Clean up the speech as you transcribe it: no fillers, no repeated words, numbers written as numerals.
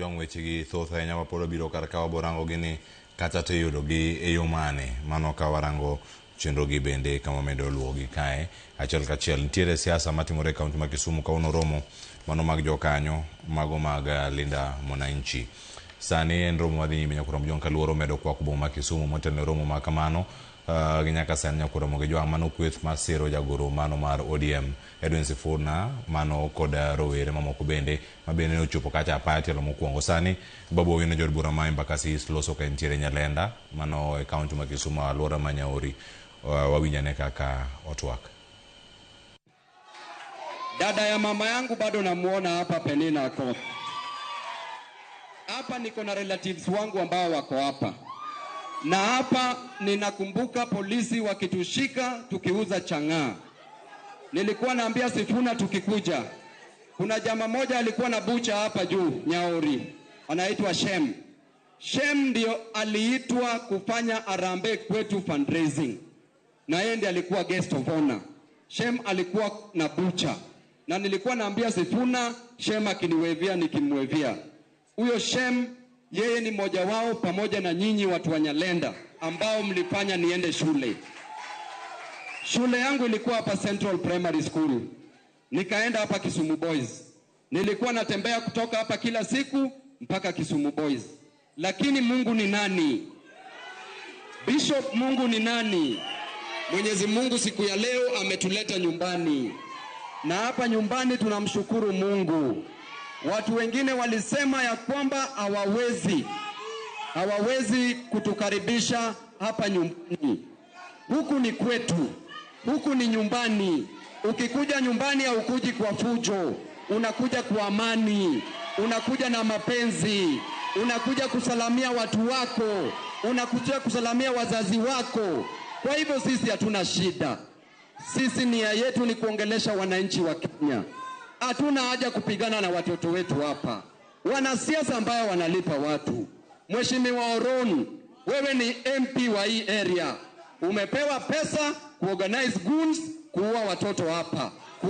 Ojwang' weche gi thoth ahinya ma pod obiro kar ka waborango gi ni kata to iyudo gi e yo mane. Mano ka warango chenro gi bende kama medo luwo gi kae achiel kachiel. Nitiere siasa matimore e kaunti ma Kisumu kawuono romo mano mag jokanyo mago mag Linda Mwananchi. Sani en romo madhi nyime Nyakurom Ojwang' kaluoro medo kwako boma ma Kisumu motelo ne romo ma kamano gi nyaka sani Nyakurom Ojwang' mano kweth mar siro jagoro mano mar ODM Edwin Sifuna mano kod rowere mamoko bende ma bende ne ochopo kacha apaya tielo mokwongo. Sani Babu Owino jaod bura ma Embakasi East loso ka entiere Nyalenda mano e kaunti ma Kisumu alwora ma Nyaori. Wawinj ane kaka otwak. Dada ya mama yangu bado namuona hapa Penina ako hapa. Niko na relatives wangu ambao wako hapa, na hapa ninakumbuka polisi wakitushika tukiuza chang'aa. Nilikuwa naambia Sifuna tukikuja, kuna jamaa moja alikuwa na bucha hapa juu Nyaori, anaitwa Shem. Shem ndio aliitwa kufanya harambee kwetu fundraising, na yeye ndiye alikuwa guest of honor. Shem alikuwa na bucha, na nilikuwa naambia Sifuna, Shem akiniwevia nikimwevia. Huyo Shem yeye ni mmoja wao pamoja na nyinyi watu wa Nyalenda ambao mlifanya niende shule. Shule yangu ilikuwa hapa Central Primary School, nikaenda hapa Kisumu Boys. Nilikuwa natembea kutoka hapa kila siku mpaka Kisumu Boys. Lakini Mungu ni nani? Bishop, Mungu ni nani? Mwenyezi Mungu siku ya leo ametuleta nyumbani, na hapa nyumbani tunamshukuru Mungu. Watu wengine walisema ya kwamba hawawezi kutukaribisha hapa nyumbani. Huku ni kwetu, huku ni nyumbani. Ukikuja nyumbani haukuji kwa fujo, unakuja kwa amani, unakuja na mapenzi, unakuja kusalamia watu wako, unakuja kusalamia wazazi wako. Kwa hivyo sisi hatuna shida. Sisi nia yetu ni kuongelesha wananchi wa Kenya. Hatuna haja kupigana na watoto wetu hapa, wanasiasa ambayo wanalipa watu. Mheshimiwa Oron, wewe ni MP wa hii area, umepewa pesa kuorganize goons kuua watoto hapa.